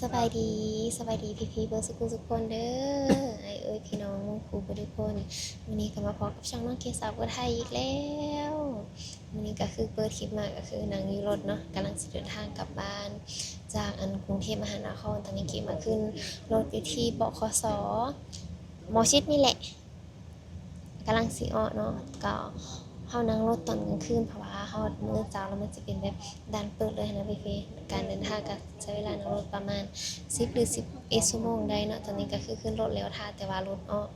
ສະບາຍດີ ສະບາຍດີພີ່ໆເບິດສູ່ຜູ້ສູ່ຄົນເດີ ອ້າຍເອີຍ ພີ່ນ້ອງໝູ່ຄູ່ເບິດທຸກຄົນ. ມື້ນີ້ກໍມາພໍ້ກັບຊ່ອງນ້ອງເກດສາວຜູ້ໄທອີກແລ້ວ. ມື້ນີ້ກໍຄືເປີດຄລິບມາກໍຄືນັ່ງຢູ່ລົດເນາະ ກຳລັງຊິເດີນທາງກັບບ້ານຈາກອັນກຸງເທບມະຫານະຄອນ. ຕອນນີ້ເກດມາຂຶ້ນລົດຢູ່ທີ່ ບຂສ ໝໍຊິດນີ້ແຫຼະ. ກຳລັງຊິອອກເນາະ ກໍເຮົານັ່ງລົດຕອນກາງຄືນ ເພາະວ່າຮອດມື້ເຊົ້າແລ້ວມັນຊິເປັນແບບດ່ານເປີດເລີຍຫັ້ນນະພີ່ໆ. ການເດີນທາງກໍໃຊ້ເວລານັ່ງລົດປະມານສິບ ຫຼື ສິບເອັດຊົ່ວໂມງໄດ້ເນາະ. ຕອນນີ້ກໍຄືຂຶ້ນລົດແລ້ວ ຖ້າແຕ່ວ່າລົດອອກ.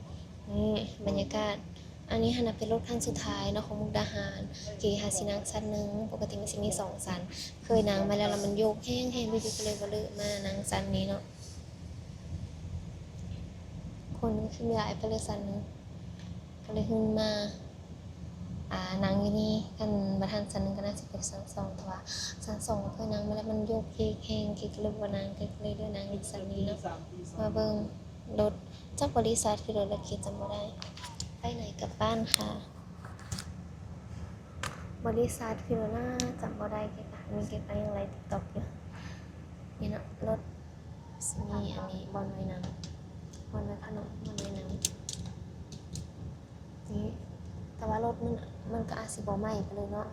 ນີ້ບັນຍາກາດ ອັນນີ້ຫັ້ນນະເປັນລົດຄັນສຸດທ້າຍເນາະ ຂອງມຸກດາຫານ. ເກຫາຊິນັ່ງຊັ້ນໜຶ່ງ ປົກກະຕິມັນຊິມີສອງຊັ້ນ ເຄີຍນັ່ງມາແລ້ວ ແລ້ວມັນໂຍກແຮງໆ ພີ່ໆ ກໍເລີຍບໍ່ເລີກມານັ່ງຊັ້ນນີ້ເນາະ. ຄົນຄືມີຫຼາຍໄປເລີຍຊັ້ນໜຶ່ງ ກໍເລີຍຂຶ້ນມາ ອ່າ ນັ່ງຢູ່ນີ້. ຄັນບໍ່ທັນຊັ້ນໜຶ່ງກໍໜ້າຊິເປັນຊັ້ນສອງ ແຕ່ວ່າຊັ້ນສອງເຄີຍນັ່ງມາແລ້ວ ມັນໂຍກເຢກແຮງ ເກກໍເລີຍບໍ່ນັ່ງ ເກກໍເລີຍເລືອກນັ່ງຢູ່ຊັ້ນນີ້ເນາະ. ມາເບິ່ງລົດ ຈັກບໍລິສັດຄືລົດລະ ເກຈຳບໍ່ໄດ້. ໄປໄຫນກັບບ້ານຄ່ະ ບໍລິສັດຄືໂລນາ ຈຳບໍ່ໄດ້. ເກກະ ອັນນີ້ເກກະຍັງໄລ່ຕິກຕັອກຢູ່. ນີ້ເນາະ ລົດ ຊິມີອັນນີ້ບ່ອນໄວ້ນັ່ງ ບ່ອນໄວ້ຂະໜົມ ບ່ອນໄວ້ນັ່ງນີ້. ແຕ່ວ່າລົດມັນ ມັນກໍອາດຊິບໍ່ໃໝ່ປານໃດເນາະ.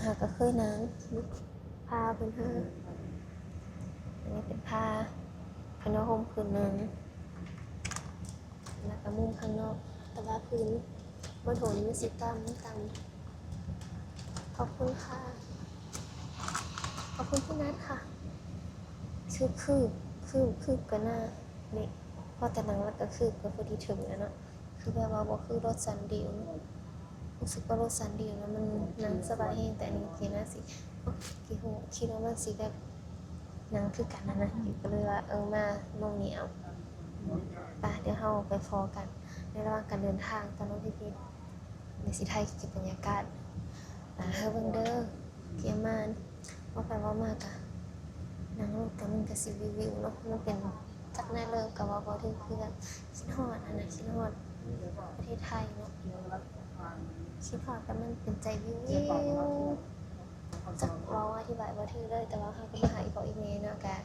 ຫາກໍເຄີຍນັ່ງ ຜ້າເພິ່ນໃຫ້ ອັນນີ້ເປັນຜ້າ ເພິ່ນເອົາຫົ່ມຄືນໜຶ່ງ. ແລ້ວກໍມຸມຂ້າງນອກ ແຕ່ວ່າພື້ນບົນໂຖນີ້ມັນຊິຕ່ຳ ມັນຕ່ຳ. ຂອບຄຸນຄ່ະ ຂອບຄຸນພີ່ນັດຄ່ະ. ຄືບ ຄືບ ຄືບ ຄືບກັນນະ ນີ້ ພໍແຕ່ນັ່ງແລ້ວກໍຄືບ ກໍພໍດີເຖິງແລ້ວເນາະ. ຄືແບບວ່າບໍ່ຄືລົດຊັ້ນດຽວ ຮູ້ສຶກວ່າລົດຊັ້ນດຽວນະ ມັນນັ່ງສະບາຍແຮງ. ແຕ່ອັນນີ້ເກນາຊິ ໂອ້ ເກຮູ້ ຄິດວ່າມັນຊິແບບ ນັ່ງຄືກັນຫັ້ນນະ ກໍເລີຍວ່າ ເອີ ມາໝ່ອງນີ້ເອົາ. ໄປ ດຽວເຮົາໄປພໍ້ກັນໃນລະຫວ່າງການເດີນທາງຕໍ່ເນາະພີ່ໆ. ດຽວຊິຖ່າຍເກັບບັນຍາກາດ ອ່າ ໃຫ້ເບິ່ງເດີ. ກຽມມາ ເວົ້າໄປເວົ້າມາກະ ນັ່ງລົດກະມັນກະຊິວິວໆເນາະ ມັນເປັນຈັກແນວເລີຍ ກະເວົ້າບໍ່ຖືກ ຄືແບບຄິດຮອດຫັ້ນນະ ຄິດຮອດປະເທດໄທເນາະ ຄິດຮອດ ແຕ່ມັນເປັນໃຈວິວໆ. ຈັກເວົ້າອະທິບາຍບໍ່ຖືກເລີຍ ແຕ່ວ່າເຮົາກໍມາຫາອີ່ພໍ່ອີ່ແມ່ເນາະ ກະ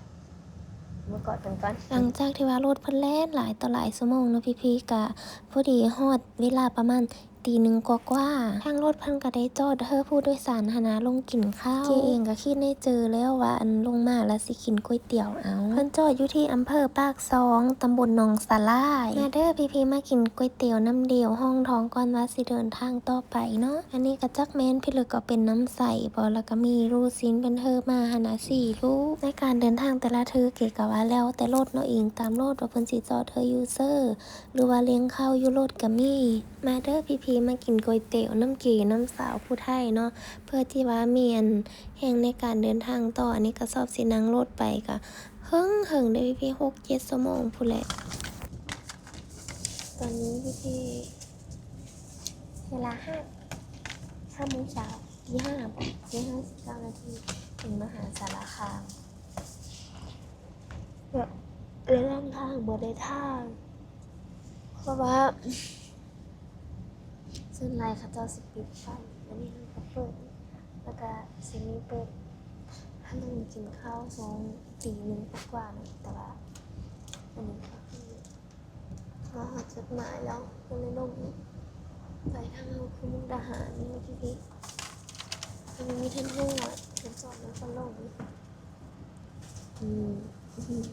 ມາກອດກັນກ່ອນ. ຫຼັງຈາກທີ່ວ່າລົດເພິ່ນແລ່ນຫຼາຍຕໍ່ຫຼາຍຊົ່ວໂມງເນາະພີ່ໆ ກະພໍດີຮອດເວລາປະມານຕີໜຶ່ງກວ່າໆ ທາງລົດເພິ່ນກໍໄດ້ຈອດໃຫ້ຜູ້ໂດຍສານຫັ້ນນະລົງກິນເຂົ້າ. ເກເອງກໍຄິດໃນໃຈແລ້ວວ່າ ອັນ ລົງມາແລ້ວຊິກິນກ໋ວຍຕຽວເອົາ. ເພິ່ນຈອດຢູ່ທີ່ອຳເພີປາກຊ່ອງ ຕຳບົນໜອງສາຫຼ່າຍ. ມາເດີພີ່ໆ ມາກິນກ໋ວຍຕຽວນ້ຳດຽວ ຮອງທ້ອງກ່ອນວ່າຊິເດີນທາງຕໍ່ໄປເນາະ. ອັນນີ້ກໍຈັກແມ່ນພິລຶກກໍເປັນນ້ຳໃສບໍ ແລ້ວກໍມີລູກຊີ້ນເພິ່ນເທີມາຫັ້ນນະສີ່ລູກ. ໃນການເດີນທາງແຕ່ລະເທື່ອ ເກກໍວ່າແລ້ວແຕ່ລົດເນາະ ອີງຕາມລົດວ່າເພິ່ນຊິຈອດໃຫ້ຢູ່ເຊີ ຫຼືວ່າລ້ຽງເຂົ້າຢູ່ລົດກໍມີ. ມາເດີພີ່ໆ ມາກິນກ໋ວຍຕຽວນຳເກ ນຳສາວຜູ້ໄທເນາະ ເພື່ອທີ່ວ່າມີອັນແຮງໃນການເດີນທາງຕໍ່. ອັນນີ້ກໍຊອບຊິນັ່ງລົດໄປກໍເຫິງໆເດີພີ່ໆ ຫົກເຈັດຊົ່ວໂມງພຸ້ນແຫຼະ. ຕອນນີ້ພີ່ໆ ເວລາຫ້າ ຫ້າໂມງເຊົ້າ ຕີຫ້າບໍ ຕີຫ້າສິບເກົ້ານາທີ ເຖິງມະຫາສາລະຄາມ. ແບບ ລະຫວ່າງທາງບໍ່ໄດ້ຖ່າຍ ເພາະວ່າສ່ວນຫຼາຍເຂົາເຈົ້າຊິປິດໄຟ. ອັນນີ້ເຮົາກໍເປີດ ແລ້ວກໍຊິມີເປີດ ເຮົານັ່ງກິນເຂົ້າຊ່ວງຕີໜຶ່ງກວ່າໆເນາະ ແຕ່ວ່າອັນນີ້ກໍຄື ມາຮອດຈຸດໝາຍແລ້ວ ກໍເລີຍລົງອີກ. ປາຍທາງເຮົາຄືມຸກດາຫານນີ້ ທີ່ນີ້ ແຕ່ມັນມີທັນຫົວ ທັນຈອດ ແລ້ວກໍລົງອີກ. ອືມ ອືມ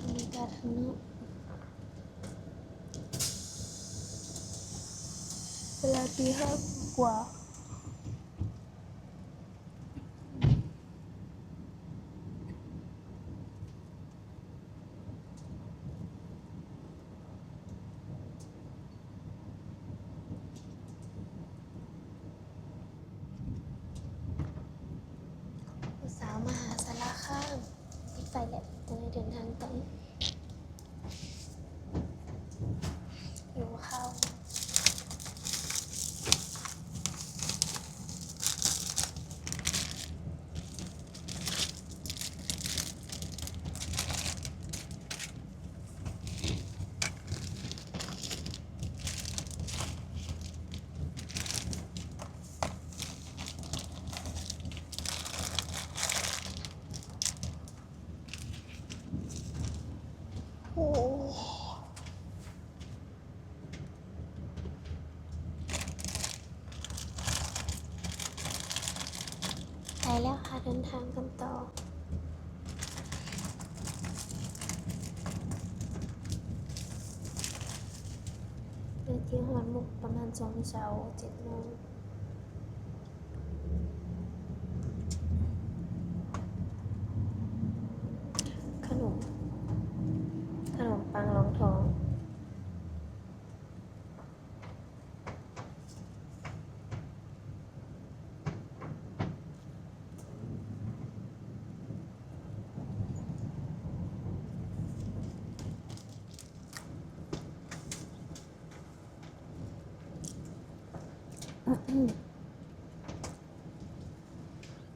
ບັນຍາກາດຂ້າງນອກ ເວລາຕີຫ້າກວ່າ. ຜູ້ສາວມະຫາສາລະຄາມ ປິດໄຟແລ້ວ ຈັ່ງໄດ້ເດີນທາງຕໍ່. ຫິວເຂົ້າ. ນທາງກັນຕໍ່. ແມ່ຊິຮອດມຸກປະມານຊ່ວງເຊົ້າ ເຈັດໂມງ. ຂະໜົມ ຂະໜົມປັງລອງທອງ.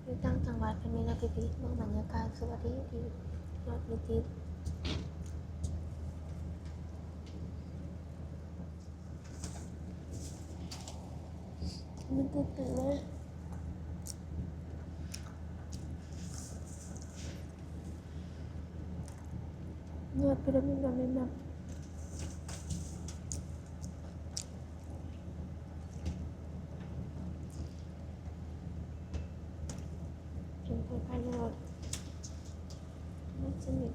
ຢູ່ຕ່າງຈັງຫວັດເພິ່ນມີແນວດີໆ ເບິ່ງບັນຍາກາດຄືວ່າດີໆ ລົດມີຕິດ. ມັນຕື່ນເຕັ້ນເລີຍ ຍອດພີລະມິດ ຍອດມິດນະ. ເປັນຜູ້ພາຍອດ ມັນສະໜິດ.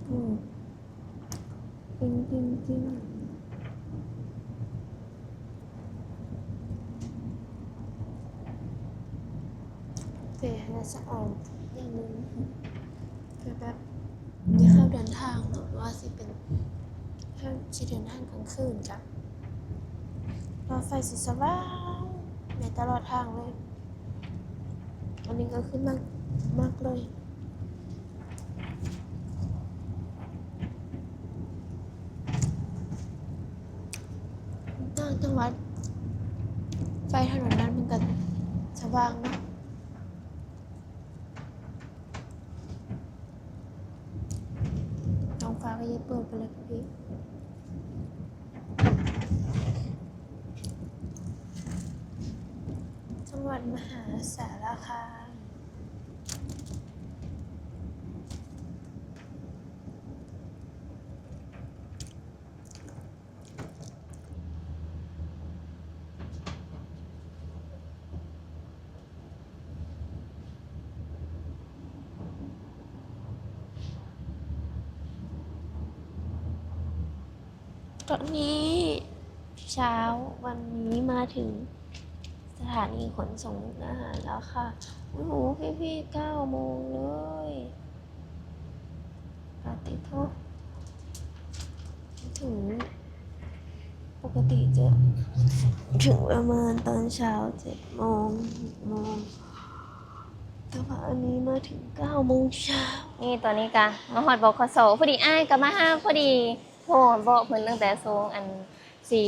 ອືມ ເກັ່ງໆໆ ແຕ່ໃຫ້ສະອອນຢ່າງໜຶ່ງ ຄືແບບ ເຮົາເດີນທາງເນາະ ວ່າຊິເປັນ ເຮົາຊິເດີນທາງກາງຄືນກະ ລົດໄຟຊິສະຫວ່າງໃນຕະຫຼອດທາງເລີຍ. ອັນນີ້ກໍຄືມັກ ມັກເລີຍ. ຕ່າງຈັງຫວັດ ໄຟຖະໜົນນັ້ນມັນກໍສະຫວ່າງເນາະ. ທ້ອງຟ້າກໍຍັງເປີດໄປເລີຍພີ່ ຈັງຫວັດມະຫາສາລະຄາມ. ຕອນນີ້ເຊົ້າ ວັນນີ້ມາເຖິງສະຖານີຂົນສົ່ງມຸກດາຫານແລ້ວຄ່ະ. ໂອ້ໂຫ ພີ່ໆ ເກົ້າໂມງເລີຍ. ປາຕິໂທ ເຖິງ ປົກກະຕິຈະເຖິງປະມານຕອນເຊົ້າເຈັດໂມງ ຫົກໂມງ ແຕ່ວ່າອັນນີ້ມາເຖິງເກົ້າໂມງເຊົ້າ. ນີ້ຕອນນີ້ກະມາຮອດ ບຂສ ພໍດີອ້າຍກະມາຫາ ພໍດີໂທບອກເພິ່ນຕັ້ງແຕ່ໂຊງອັນສີ່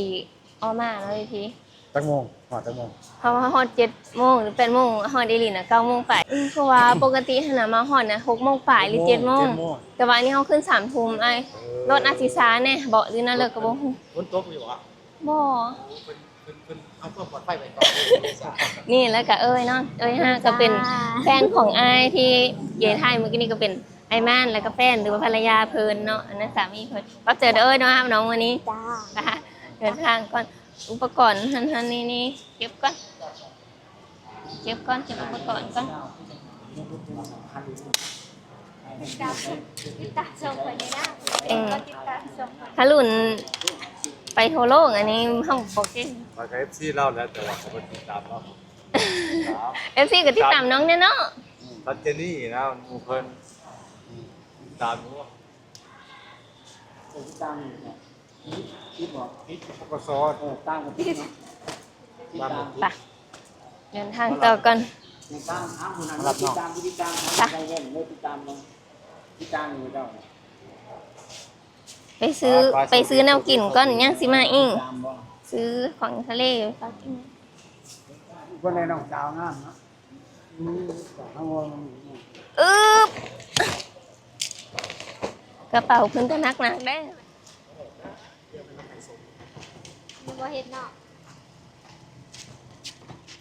ອອກມາເນາະພີ່. ຈັກໂມງ? ຮອດຈັກໂມງ? ເຮົາມາຮອດເຈັດໂມງ ຫຼື ແປດໂມງ ຮອດອີ່ຫຼີນະ ເກົ້າໂມງປາຍ. ເພາະວ່າປົກກະຕິຫັ້ນນະ ມາຮອດນະ ຫົກໂມງປາຍ ຫຼື ເຈັດໂມງ ເຈັດໂມງ ແຕ່ວ່າອັນນີ້ເຮົາຂຶ້ນສາມທຸ່ມອ້າຍ. ເອີ ລົດອາດຊິຊ້າແດ່ ເບາະ ຫຼື ແນວໃດກະບໍ່ຮູ້. ຝົນຕົກຢູ່ຫວາ? ບໍ່ ເພິ່ນ ເພິ່ນ ເພິ່ນເອົາຄວາມປອດໄພໄວ້ກ່ອນ. ນີ້ແລ້ວກະເອີຍເນາະ ເອີຍຮາກະເປັນ ຈ້າ ແຟນຂອງອ້າຍທີ່ເກຖ່າຍມື້ກີ້ນີ້ ກະເປັນອ້າຍມ່ານ ແລ້ວກະແຟນ ຫຼືວ່າພັນລະຍາເພິ່ນເນາະ ອັນນັ້ນສາມີເພິ່ນ. ຂອບໃຈເດີເອີຍ ເດີຮັບນ້ອງມື້ນີ້. ຈ້າ ເດີນທາງກ່ອນ. ອຸປະກອນຫັ້ນໆ ນີ້ໆ ເກັບກ່ອນ ເກັບກ່ອນ ເກັບອຸປະກອນກ່ອນ. ຕິດຕາມ ຕິດຕາມຊ່ອງຂ້ອຍແດ່ເດີ ເອີ ຕິດຕາມຊ່ອງຂ້ອຍ. ຖ້າລຸ້ນໄປທົ່ວໂລກ ອັນນີ້ເຮົາບໍ່ເກັ່ງ. ຂ້ອຍກະເອັຟຊີລາວແຫຼະ ແຕ່ວ່າຂ້ອຍບໍ່ຕິດຕາມລາວ. ເອັຟຊີກະຕິດຕາມນ້ອງແດ່ເນາະ. ອືມ ປັດເຈນີນະ ໝູ່ເພິ່ນ ອືມ ຕິດຕາມຢູ່. ຕິດຕາມຢູ່ເນາະ. ຜິດ ຜິດບໍ່? ຜິດ ປກສ ເອີ ຕ່າງປະເທດເນາະ. ໄປ ເດີນທາງຕໍ່ກ່ອນ. ໄປ ໄປຊື້ ໄປຊື້ແນວກິນກ່ອນ ຍັງຊິມາອີກ. ຊື້ຂອງທະເລ ເພິ່ນໄດ້ນ້ອງສາວງາມເນາະ. ອືບ ກະເປົາເພິ່ນກະໜັກໆເດ້. ບໍ່ເຮັດເນາະ.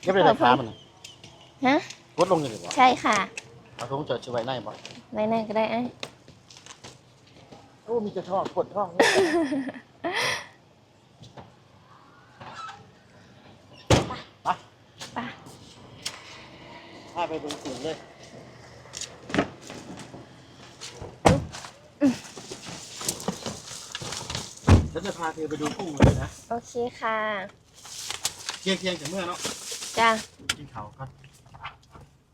ເກັບໄດ້ແຕ່ຂາມັນນະ. ຮະ? ກົດລົງຢູ່ນີ້ບໍ່? ໃຊ່ຄ່ະ. ເອົາຖົງເຈົ້າຊິໄວ້ໃນບໍ່? ໄວ້ໃນກໍໄດ້ອ້າຍ. ໂອ້ ມີແຕ່ທ້ອງ ປວດທ້ອງ. ໄປ ໄປ ພາໄປເບິ່ງກຸ້ງເລີຍ. ເດີ ຈະພາເທໄປດູກຸ້ງເລີຍນະ. ໂອເຄຄ່ະ. ທ່ຽງໆ ຈັ່ງເມືອເນາະ. ຈ້າ. ກິນເຂົ້າກ່ອນ.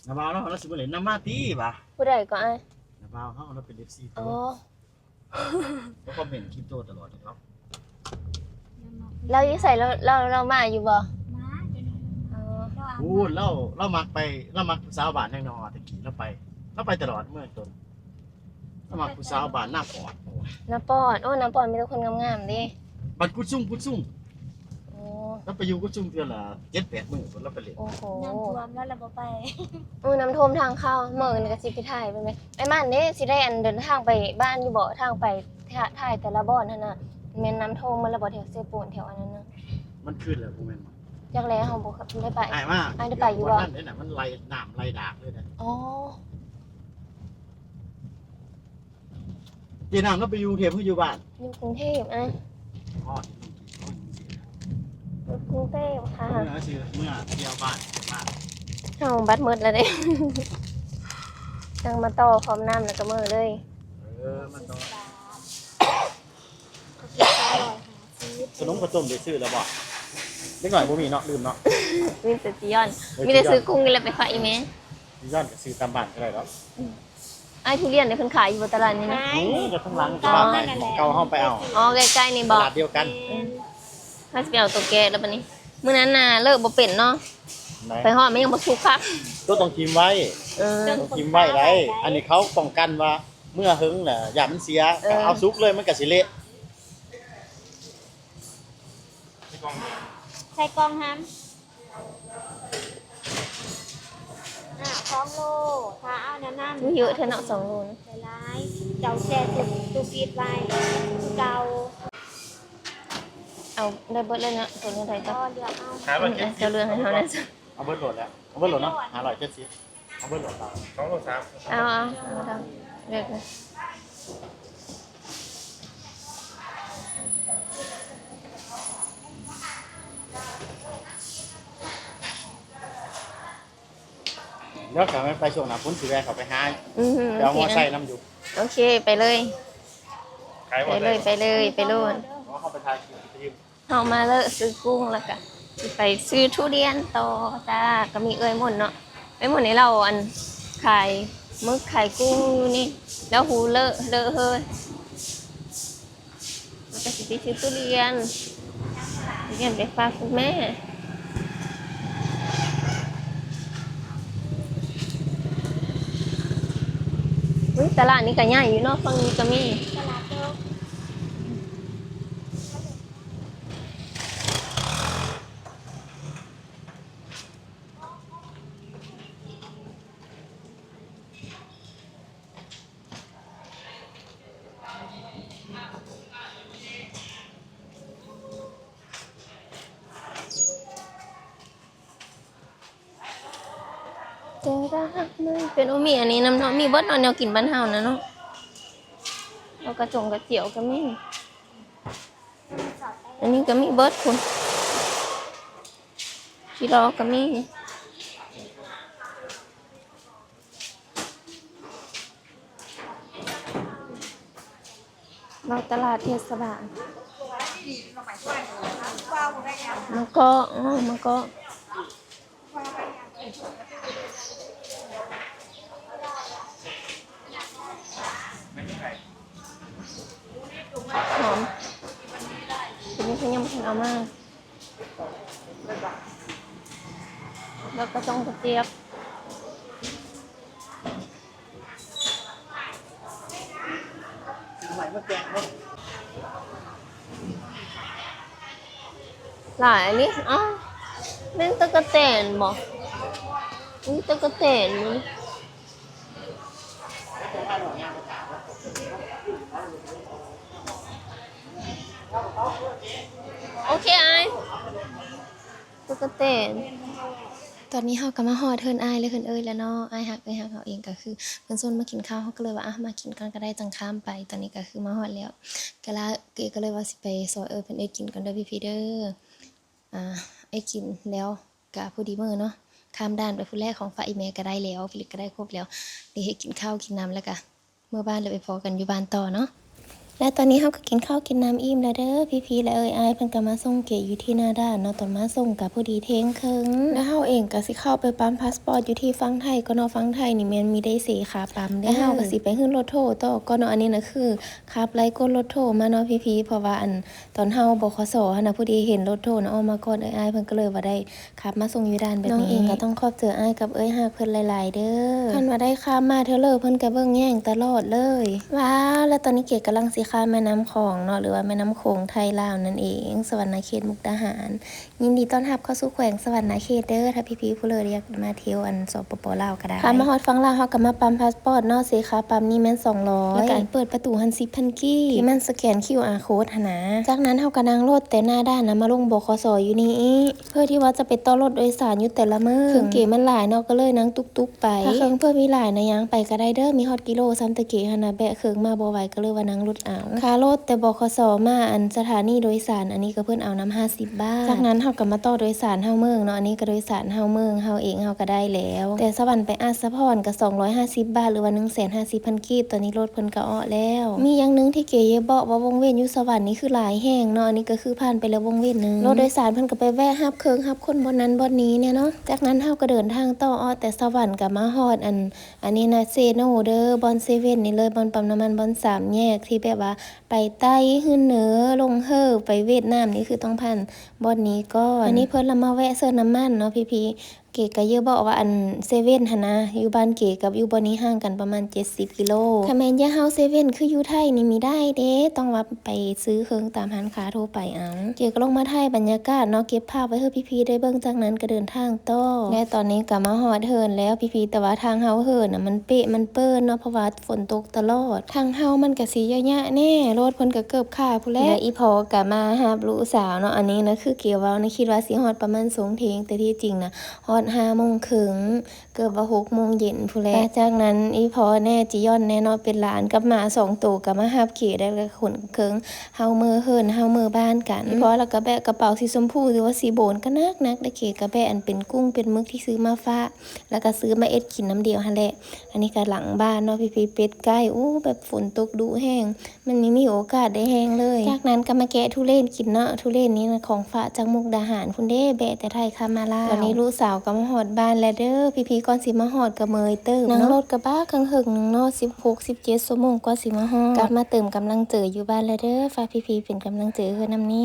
ນ້າບ່າວເນາະ ລາວຊິມາຫຼິ້ນນຳມາຕິຫວາ. ຜູ້ໃດກໍອ້າຍ? ນ້າບ່າວເຮົາ ລາວເປັນເອັຟຊີໂຕ. ອໍ. ລາວຄອມເມັນຄຣິບໂຕຕະຫຼອດເດເນາະ. ລາວຢູ່ໃສ? ລາວ ລາວ ລາວມາຢູ່ບໍ່? ມາ ເຈົ້ານີ້. ອໍ. ໂອ້ ລາວ ລາວມັກໄປ ລາວມັກຜູ້ສາວບ້ານແຮງເນາະ ແຕ່ກີ້ລາວໄປ ລາວໄປຕະຫຼອດເມືອຕົ້ນ. ລາວມັກຜູ້ສາວບ້ານນາປອດ. ນາປອດ. ໂອ້ ນາປອດມີແຕ່ຄົນງາມໆເດ້. ບ້ານກຸດຊຸງ ກຸດຊຸງ. ໂອ້ ລາວໄປຢູ່ກຸດຊຸງເທື່ອລະເຈັດແປດມື້ພຸ້ນ ລາວໄປຫຼິ້ນ. ໂອ້ໂຫ ນ້ຳຖ້ວມແລ້ວລະບໍ່ໄປ. ໂອ້ ນ້ຳຖ້ວມທາງເຂົ້າ. ມື້ອື່ນກະຊິໄປຖ່າຍເບິ່ງເດ້. ອ້າຍໝັ້ນເດ້ ຊິໄດ້ອັນເດີນທາງໄປບ້ານຢູ່ບໍ່? ທາງໄປ ຖ່າຍແຕ່ລະບ່ອນຫັ້ນນະ ແມ່ນນ້ຳຖ້ວມໝົດລະບໍ່? ແຖວເຊໂປນ ແຖວອັນນັ້ນນະ. ມັນຄືນແລ້ວບໍ່ແມ່ນບໍ່? ຈັກແລ້ວ ເຮົາບໍ່ໄດ້ໄປ. ອ້າຍມາ ອ້າຍໄດ້ໄປຢູ່ບໍ່? ບໍ່ທັນເດ້ນະ ມັນໄຫຼ ນ້ຳໄຫຼດາກເລີຍນະ. ອໍ. ເຈນ້ຳລາວໄປຢູ່ກຸງເທບ ຫຼື ຢູ່ບ້ານ? ຢູ່ກຸງເທບ. ອ້າຍ ຮອດຢູ່ກຸງເທບ ຢູ່ກຸງເທບຄ່ະ. ເມືອຊື່ ເມືອທ່ຽວບ້ານ ບ້ານ. ເຮົາບັດໝົດແລ້ວເດ້. ຈັ່ງມາຕໍ່ຄອມນ້ຳແລ້ວກໍເມືອເລີຍ. ເອີ ມາຕໍ່. ຂະໜົມເຂົ້າຕົ້ມໄດ້ຊື້ແລ້ວບໍ່? ເດັກນ້ອຍບໍ່ມີເນາະ ລືມເນາະ. ມີແຕ່ຈີຢອນ. ເອີ ມີແຕ່ຊື້ກຸ້ງນີ້ແຫຼະໄປຝາກອີ່ແມ່. ຈີຢອນກໍຊື້ຕາມບ້ານກໍໄດ້ດອກ. ອືມ. ອ້າຍ ທຸລຽນນີ້ເພິ່ນຂາຍຢູ່ບໍ່ຕະຫຼາດນີ້ນະ? ຂາຍ. ໂອ້ ກໍທາງຫຼັງ ຕະຫຼາດໃໝ່ ເກົ່າເຮົາໄປເອົາ. ອໍ ໃກ້ໆນີ້ບໍ່? ຕະຫຼາດດຽວກັນ. ເອີ ເຮົາຊິໄປເອົາໂຕແກ່ແລ້ວບັດນີ້. ມື້ນັ້ນນະເລີກບໍ່ເປັນເນາະ. ໄປຮອດມັນຍັງບໍ່ສຸກຄັກ. ໂຕຕ້ອງຖິ້ມໄວ້. ເອີ ຕ້ອງຖິ້ມໄວ້ໄດ໋. ອັນນີ້ເຂົາປ້ອງກັນວ່າ ເມື່ອເຫິງລະຢ້ານມັນເສຍ. ເອີ ກໍເອົາສຸກເລີຍ ມັນກໍຊິເລະ. ໃສ່ກ່ອງຫັ້ນ. ອ່າ ສອງໂລ ຖ້າເອົາແນວນັ້ນ. ເຍອະແທ້ເນາະ ສອງໂລນະ. ຫຼາຍໆ ເຈົ້າແຊ່ຕູ້ ຕູ້ຟຣີດໄວ້ຄືເກົ່າ. ເອົາໄດ້ເບິດເລີຍເນາະ ໂຕແນວໃດກໍ. ເລືອກເອົາ. ເຈົ້າເລືອກໃຫ້ເຮົາແດ່. ເອົາເບິດໂລດແລ້ວ ເອົາເບິດໂລດເນາະ. ຫ້າຮ້ອຍເຈັດສິບ. ເອົາເບິດໂລດ ສອງໂລສາມ. ເອົາ ເອົາ ເອົາ ເລືອກເລີຍ. ດຽວຖ້າແມ່ນໄປຊ່ວງໜ້າຝົນຊິແວ່ເຂົ້າໄປຫາ. ອື ໄປເອົາມໍໄຊນຳຢູ່. ໂອເຄ ໄປເລີຍ ໄປເລີຍ ໄປເລີຍ ໄປໂລດ. ເຮົາໄປຖ່າຍຄລິບ. ເຮົາມາເລີະຊື້ກຸ້ງ ແລ້ວກະຊິໄປຊື້ທຸລຽນຕໍ່ຈ້າ. ກະມີເອື້ອຍມົນເນາະ ເອື້ອຍມົນນີ້ລາວ ອັນ ຂາຍໝຶກຂາຍກຸ້ງຢູ່ນີ້ ລາວຮູ້ເລີະເລີະເຮີຍ. ແລ້ວກະຊິໄປຊື້ທຸລຽນ ທຸລຽນໄປຝາກຄຸນແມ່. ອຸ້ຍ ຕະຫຼາດນີ້ກະໃຫຍ່ຢູ່ເນາະ ຝັ່ງນີ້ກະມີ. ຕະຫຼາດໂຕ. ເປັນໂອມີອັນນີ້ນຳເນາະ ມີເບິດເນາະ ແນວກິນບ້ານເຮົານະເນາະ. ເອົາກະຈົງກະຈຽວກະມີ. ອັນນີ້ກະມີເບິດພຸ້ນ ຈີ່ລໍກະມີ. ເລາະຕະຫຼາດເທດສະບານ. ມະກອກ ເອີ ມະກອກ. ຫອມ ຕົວນີ້ເພິ່ນຍັງບໍ່ທັນເອົາມາ. ແລ້ວກະຈົ່ງກະຈຽບ. ຫຼາຍອັນນີ້. ອ້າວ ແມ່ນຕະກະແຕນບໍ່? ມີຕະກະແຕນຢູ່ນີ້. ໂອເຄອ້າຍ ຕະກະແຕນ. ຕອນນີ້ເຮົາກໍມາຮອດເຮືອນອ້າຍ ແລະ ເຮືອນເອື້ອຍແລ້ວເນາະ. ອ້າຍຮັກເອື້ອຍຮັກເຮົາເອງກໍຄືເພິ່ນຊົວນມາກິນເຂົ້າ ເຮົາກໍເລີຍວ່າ ອະ ມາກິນກ່ອນກໍໄດ້ ຈັ່ງຂ້າມໄປ. ຕອນນີ້ກໍຄືມາຮອດແລ້ວ ກະລະ ເກກໍເລີຍວ່າຊິໄປຊ່ອຍເອື້ອຍເພິ່ນເຮັດກິນກ່ອນເດີພີ່ໆເດີ. ອາ ເຮັດກິນແລ້ວກະພໍດີມື້ເນາະ ຂ້າມດ່ານໄປພຸ້ນແຫຼະ. ຂອງຝາກອີ່ແມ່ກໍໄດ້ແລ້ວ ຜະລິດກໍໄດ້ຄົບແລ້ວ. ເດ ເຮັດກິນເຂົ້າກິນນ້ຳ ແລ້ວກະເມືອບ້ານ ແລ້ວໄປພໍ້ກັນຢູ່ບ້ານຕໍ່ເນາະ. ແລະ ຕອນນີ້ເຮົາກໍກິນເຂົ້າກິນນ້ຳອີ່ມແລ້ວເດີພີ່ໆ ແລະ ເອື້ອຍອ້າຍເພິ່ນກໍມາສົ່ງເກຢູ່ທີ່ໜ້າດ່ານເນາະ. ຕອນມາສົ່ງກໍພໍດີທ່ຽງເຄິ່ງ ແລະ ເຮົາເອງກໍຊິເຂົ້າໄປປ້ຳພາສປອດຢູ່ທີ່ຝັ່ງໄທກ່ອນເນາະ. ຝັ່ງໄທນີ້ແມ່ນມີໄດ້ເສຄ່າປ້ຳເດ້. ແລະ ເຮົາກໍຊິໄປຂຶ້ນລົດໂທຕໍ່ກ່ອນເນາະ. ອັນນີ້ນະຄືຂັບໄລ່ກົດລົດໂທມາເນາະພີ່ໆ ເພາະວ່າ ອັນ ຕອນເຮົາ ບຂສ ຫັ້ນນະ ພໍດີເຫັນລົດໂທນະອອກມາກ່ອນເອື້ອຍອ້າຍເພິ່ນ ກໍເລີຍວ່າໄດ້ ຂັບມາສົ່ງຢູ່ດ່ານແບບນີ້. ນ້ອງເອງກໍຕ້ອງຂອບໃຈອ້າຍກັບເອື້ອຍຮັກເພິ່ນຫຼາຍໆເດີ. ຄັນວ່າໄດ້ຂ້າມມາເທື່ອເລີ ເພິ່ນກໍເບິ່ງແຍງຕະຫຼອດເລີຍ. ວ້າວ ແລະ ຕອນນີ້ເກກຳລັງຊິຂ້າມແມ່ນ້ຳຂອງເນາະ ຫຼືວ່າແມ່ນ້ຳໂຂງໄທລາວນັ້ນເອງ ສະຫວັນນະເຂດ ມຸກດາຫານ. ຍິນດີຕ້ອນຮັບເຂົ້າສູ່ແຂວງສະຫວັນນະເຂດເດີ. ຖ້າພີ່ໆຜູ້ໃດຢາກມາທ່ຽວ ອັນ ສປປ ລາວກໍໄດ້. ຂ້າມມາຮອດຝັ່ງລາວ ເຮົາກໍມາປ້ຳພາສປອດເນາະ. ເສຄ່າປ້ຳນີ້ແມ່ນສອງຮ້ອຍ ແລ້ວກໍອັນເປີດປະຕູຫັ້ນສິບພັນກີບ ທີ່ມັນສະແກນຄິວອາໂຄດຫັ້ນນະ. ຈາກນັ້ນເຮົາກໍນັ່ງລົດແຕ່ໜ້າດ່ານນະ ມາລົງ ບຂສ ຢູ່ນີ້ ເພື່ອທີ່ວ່າຈະໄປຕໍ່ລົດໂດຍສານຢູ່ແຕ່ລະມື້. ເຄື່ອງເກມັນຫຼາຍເນາະ ກໍເລີຍນັ່ງຕຸກຕຸກໄປ. ຖ້າເຄື່ອງເພິ່ນມີຫຼາຍນະ ຍ່າງໄປກໍໄດ້ເດີ ມີຮອດກິໂລຊ້ຳ. ແຕ່ເກຫັ້ນນະແບກເຄື່ອງມາບໍ່ໄຫວ ກໍເລີຍວ່ານັ່ງລົດເອົາ. ຄ່າລົດແຕ່ ບຂສ ມາ ອັນ ສະຖານີໂດຍສານ ອັນນີ້ກໍເພິ່ນເອົານຳຫ້າສິບບາດ. ຈາກນັ້ນເຮົາກໍມາຕໍ່ໂດຍສານເຮົາເມືອງເນາະ. ອັນນີ້ກໍໂດຍສານເຮົາເມືອງເຮົາເອງ ເຮົາກໍໄດ້ແລ້ວ. ແຕ່ສະຫວັນໄປອາດສະພອນກໍສອງຮ້ອຍຫ້າສິບບາດ ຫຼືວ່າໜຶ່ງແສນຫ້າສິບພັນກີບ. ຕອນນີ້ລົດເພິ່ນກໍອອກແລ້ວ. ມີຢ່າງໜຶ່ງທີ່ເກຢາກບອກວ່າ ວົງເວັນຢູ່ສະຫວັນນີ້ຄືຫຼາຍແຮງເນາະ. ອັນນີ້ກໍຄືຜ່ານໄປແລ້ວວົງເວັນໜຶ່ງ. ລົດໂດຍສານເພິ່ນກໍໄປແວະຮັບເຄື່ອງຮັບຄົນບ່ອນນັ້ນບ່ອນນີ້ແນ່ເນາະ. ຈາກນັ້ນເຮົາກໍເດີນທາງຕໍ່ ອອກແຕ່ສະຫວັນກໍມາຮອດ ອັນ ອັນນີ້ນະ ເຊໂນເດີ ບ່ອນເຊເວັນນີ້ເລີຍ ບ່ອນປ້ຳນ້ຳມັນ ບ່ອນສາມແຍກ ທີ່ແບບວ່າໄປໃຕ້ຂຶ້ນເໜືອ ລົງເຮີ ໄປຫວຽດນາມນີ້ ຄືຕ້ອງຜ່ານບ່ອນນີ້ກ່ອນ. ອັນນີ້ເພິ່ນລະມາແວະເສີມນ້ຳມັນເນາະພີ່ໆ. ເກກະຢາກບອກວ່າ ອັນ ເຊເວັນຫັ້ນນະ ຢູ່ບ້ານເກກັບຢູ່ບ່ອນນີ້ຫ່າງກັນປະມານເຈັດສິບກິໂລ. ຄັນແມ່ນຢາກເຮົາເຊເວັນຄືຢູ່ໄທນີ້ມີໄດ້ເດ້ ຕ້ອງວ່າໄປຊື້ເຄື່ອງຕາມຮ້ານຄ້າທົ່ວໄປເອົາ. ເກກໍລົງມາຖ່າຍບັນຍາກາດເນາະ ເກັບພາບໄວ້ໃຫ້ພີ່ໆໄດ້ເບິ່ງ. ຈາກນັ້ນກໍເດີນທາງ ຕໍ່ ແລະ ຕອນນີ້ກໍມາຮອດເຮືອນແລ້ວພີ່ໆ ແຕ່ວ່າທາງເຮົາເຫີນນະ ມັນເປະມັນເປິ້ນເນາະ ເພາະວ່າຝົນຕົກຕະຫຼອດ. ທາງເຮົາມັນກະຊິຍະຍະແນ່ ລົດເພິ່ນກະເກີບຄາພຸ້ນແຫຼະ. ແລະ ອີ່ພໍ່ກະມາຮັບລູກສາວເນາະ. ອັນນີ້ນະຄືເກເວົ້ານະ ຄິດວ່າຊິຮອດປະມານໂຊງທ່ຽງ ແຕ່ທີ່ຈິງນະຮອດຫ້າໂມງເຄິ່ງ ເກືອບວ່າຫົກໂມງເຢັນພຸ້ນແຫຼະ. ແລະ ຈາກນັ້ນ ອີ່ພໍ່ແນ່ ຈີຢອນແນ່ເນາະ ເປັນຫຼານກັບໝາສອງໂຕ ກໍມາຮັບເກ ແລ້ວກໍຂົນເຄື່ອງເຮົາເມືອເຮືອນ ເຮົາເມືອບ້ານກັນ. ອີ່ພໍ່ລະກໍແບກກະເປົາສີຊົມພູ ຫຼືວ່າສີໂບນ ກໍໜັກໆ ແລະ ເກກໍແບກອັນເປັນກຸ້ງເປັນໝຶກທີ່ຊື້ມາຝາກ ແລ້ວກໍຊື້ມາເອັດກິນນຳດຽວຫັ້ນແຫຼະ. ອັນນີ້ກໍຫຼັງບ້ານເນາະ ພີ່ໆ ເປັດໄກ່ ໂອ້ ແບບຝົນຕົກດຸແຮງ ມັນຍັງມີໂອກາດໄດ້ແຮງເລີຍ. ຈາກນັ້ນກໍມາແກະທຸເລນກິນເນາະ ທຸເລນນີ້ນະ ຂອງຝາກຈາກມຸກດາຫານພຸ້ນເດ້ ແບະແຕ່ໄທຂ້າມມາລາວ. ຕອນນີ້ລູກສາວກໍມາຮອດບ້ານແລ້ວເດີ ພີ່ໆ ກ່ອນຊິມາຮອດກໍເມື່ອຍເຕີບເນາະ ນັ່ງລົດກໍບ້າຄັງເຫິງໜຶ່ງເນາະ ສິບຫົກ ສິບເຈັດຊົ່ວໂມງກວ່າຊິມາຮອດ. ກັບມາເຕີມກຳລັງໃຈຢູ່ບ້ານແລ້ວເດີ ຝາກພີ່ໆເປັນກຳລັງໃຈໃຫ້ນຳນີ້.